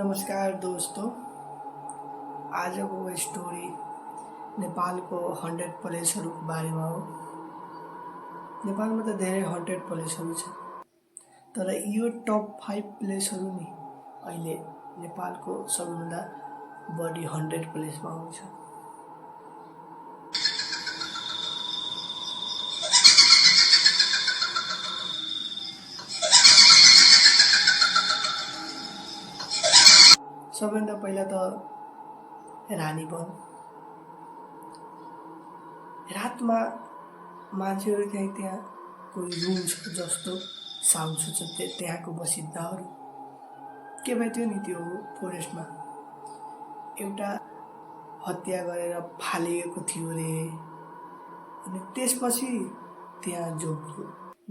नमस्कार दोस्तों। आजको स्टोरी नेपालको 100 प्लेसहरूको बारेमा हो। नेपालमा त धेरै 100 प्लेसहरू छ, तर यो टप 5 प्लेसहरू नि अहिले नेपालको सबैभन्दा बढी 100 प्लेसमा आउँछ। सबैभन्दा पहिला त रानीवन। रातमा मान्छेहरू त्यहाँ कोही रुन्छ जस्तो साउन्ड सुन्छ त्यहाँको बसिन्दाहरू। के भयो थियो नि, त्यो फोरेस्टमा एउटा हत्या गरेर फालिएको थियो अरे। अनि त्यसपछि त्यहाँ जो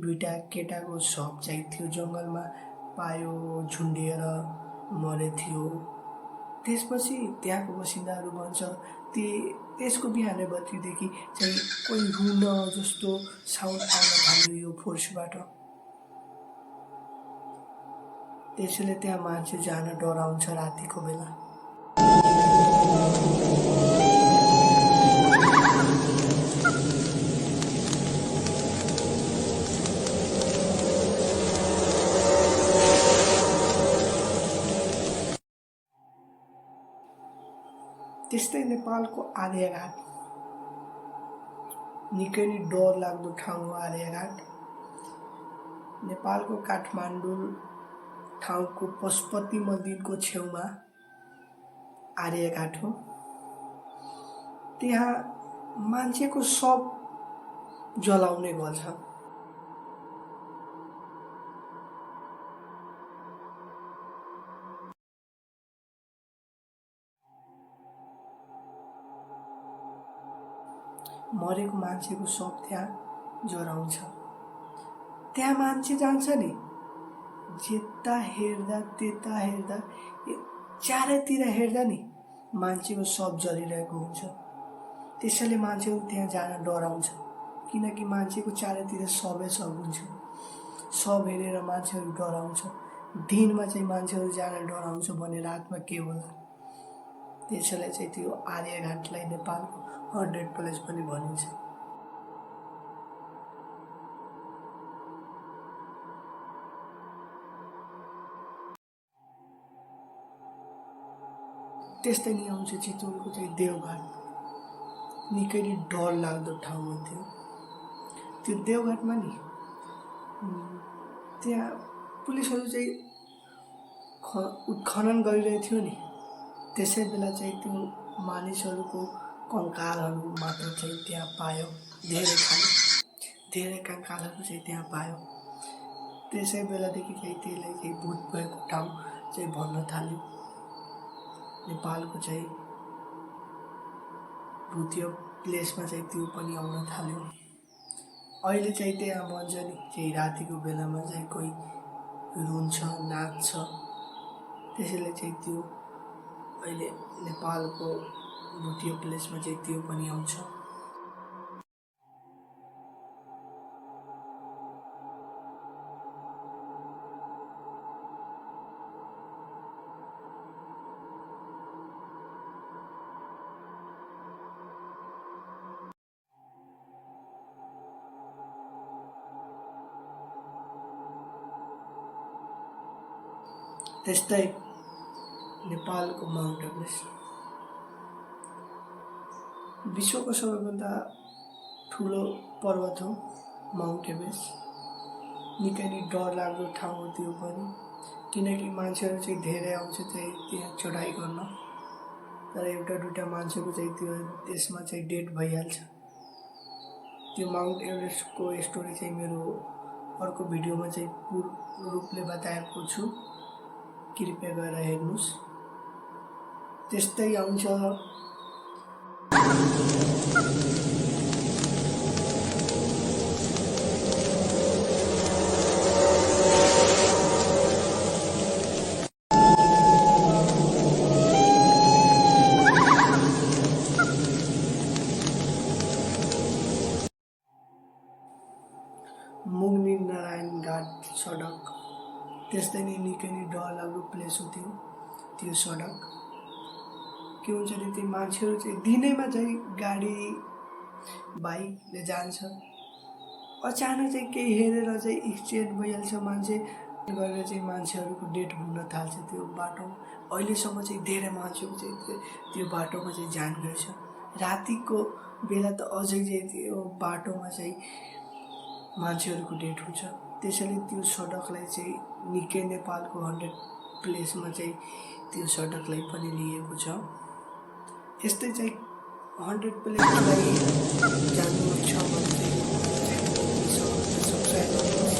दुईटा केटाको शव चाहिँ थियो जङ्गलमा पायो, झुन्डिएर मरे थियो। त्यसपछि त्यहाँको बसिन्दाहरू भन्छ त्यसको बिहानै बत्तीदेखि चाहिँ कोही रुन जस्तो साउन्ड आउन थाल्यो यो फोर्सबाट। त्यसैले त्यहाँ मान्छे जान डराउँछ रातिको बेला। त्यस्तै नेपालको आर्यघाट निकै नै डरलाग्दो ठाउँ हो। आर्यघाट नेपालको काठमाडौँ ठाउँको पशुपति मन्दिरको छेउमा आर्यघाट हो। त्यहाँ मान्छेको शव जलाउने गर्छ। मरेको मान्छेको शव त्यहाँ जराउँछ। त्यहाँ मान्छे जान्छ नि, जेता हेर्दा त्यता हेर्दा चारैतिर हेर्दा नि मान्छेको शव जलिरहेको हुन्छ। त्यसैले मान्छेहरू त्यहाँ जान डराउँछ, किनकि मान्छेको चारैतिर शवै शव हुन्छ। शव हेरेर मान्छेहरू डराउँछ। दिनमा चाहिँ मान्छेहरू जान डराउँछ भने रातमा के होला। त्यसैले चाहिँ त्यो आर्यघाटलाई नेपालको 100 प्लेस पनि भनिन्छ। त्यस्तै नि आउँछ चितवनको चाहिँ देवघाट। निकै नै डर लाग्दो ठाउँ हो त्यो देवघाटमा नि। त्यहाँ पुलिसहरू चाहिँ उत्खनन गरिरहेको थियो नि, त्यसै बेला चाहिँ त्यो मानिसहरूको कङ्कालहरू मात्र चाहिँ त्यहाँ पायो। धेरै कङ्कालहरू चाहिँ त्यहाँ पायो। त्यसै बेलादेखि चाहिँ त्यसलाई चाहिँ भूत भएको ठाउँ चाहिँ भन्न थाल्यो। नेपालको चाहिँ भूतियो प्लेसमा चाहिँ त्यो पनि आउन थाल्यो। अहिले चाहिँ त्यहाँ भन्छ नि चाहिँ रातिको बेलामा चाहिँ कोही रुन्छ, नाच्छ। त्यसैले चाहिँ त्यो अहिले नेपालको भूतियो प्लेसमा चाहिँ त्यो पनि आउँछ। त्यस्तै नेपालको माउन्ट एभरेस्ट विश्वको सबैभन्दा ठुलो पर्वत हो माउन्ट एभरेस्ट। निकै नै डरलाग्दो ठाउँ हो त्यो पनि, किनकि मान्छेहरू चाहिँ धेरै आउँछ त्यहाँ चढाइ गर्न। तर एउटा दुईटा मान्छेको चाहिँ त्यसमा चाहिँ डेथ भइहाल्छ। त्यो माउन्ट एभरेस्टको स्टोरी चाहिँ मेरो अर्को भिडियोमा चाहिँ पूर्ण रूपले बताएको छु, कृपया गरेर हेर्नुहोस्। त्यस्तै आउँछ मुगनी नारायण घाट सडक। त्यस्तै नै निकै नै डरलाग्दो प्लेस हो त्यो। त्यो सडक के हुन्छ नि ती मान्छेहरू चाहिँ दिनैमा चाहिँ गाडी बाइकले जान्छ, अचानक चाहिँ केही हेरेर चाहिँ एक्सिडेन्ट भइहाल्छ, मान्छे गरेर चाहिँ मान्छेहरूको डेथ हुन थाल्छ त्यो बाटो। अहिलेसम्म चाहिँ धेरै मान्छेको चाहिँ त्यो बाटोमा चाहिँ ज्यान गएछ। रातिको बेला त अझै चाहिँ त्यो बाटोमा चाहिँ मान्छेहरूको डेथ हुन्छ। त्यसैले त्यो सडकलाई चाहिँ निकै नेपालको 100 प्लेसमा चाहिँ त्यो सडकलाई पनि लिएको छ। यस्तै चाहिँ 100 प्लेसलाई जान्नुहुन्छ भने चाहिँ सब्सक्राइब गर्नुहोस्।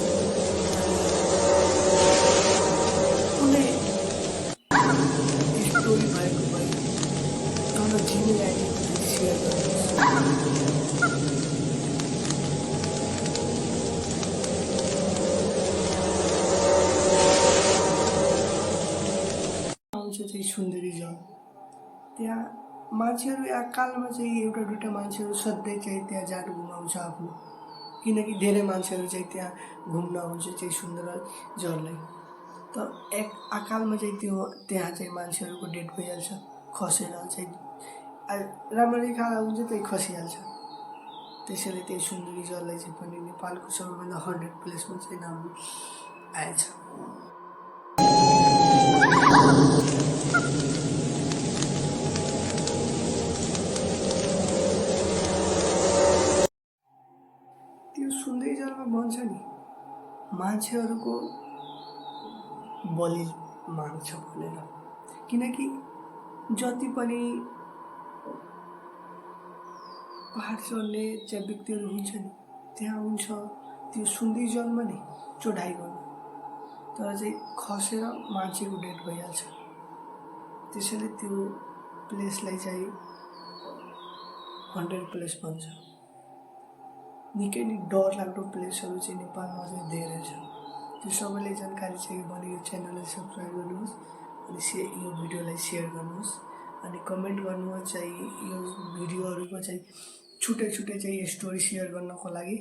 कुनै स्टोरी भएको भए तल जिमेल आइडी सेयर गर्नुहोस्। चाहिँ सुन्दरी जल, त्यहाँ मान्छेहरू अकालमा चाहिँ एउटा दुईवटा मान्छेहरू सधैँ चाहिँ त्यहाँ जानु घुमाउँछ आफ्नो, किनकि धेरै मान्छेहरू चाहिँ त्यहाँ घुम्न आउँछ चाहिँ सुन्दर जललाई। तर एक अकालमा चाहिँ त्यहाँ चाहिँ मान्छेहरूको डेथ भइहाल्छ, खसेर चाहिँ राम्ररी खाना हुन्छ त्यही खसिहाल्छ। त्यसैले त्यही सुन्दरी जललाई चाहिँ पनि नेपालको सबैभन्दा 100 प्लेसमा चाहिँ नाम आएछ। त्यो सुन्दरी जलमा भन्छ नि मान्छेहरूको बलि माग्छ भनेर, किनकि जति पनि पहाड चढ्ने चाहिँ व्यक्तिहरू हुन्छ नि त्यहाँ हुन्छ त्यो सुन्दरी जलमा नि चढाइ गर्नु, तर चाहिँ खसेर मान्छेको डेथ भइहाल्छ। त्यसैले त्यो प्लेसलाई चाहिँ 100 प्लेस भन्छ। निकै नै डर लाग्दो प्लेसहरू चाहिँ नेपालमा चाहिँ धेरै छ। त्यो सबैले जानकारी चाहियो भने यो च्यानललाई सब्सक्राइब गर्नुहोस् अनि यो भिडियोलाई सेयर गर्नुहोस् अनि कमेन्ट गर्नुहोस् चाहिँ यो भिडियोहरूको चाहिँ छुट्टै छुट्टै चाहिँ स्टोरी सेयर गर्नको लागि।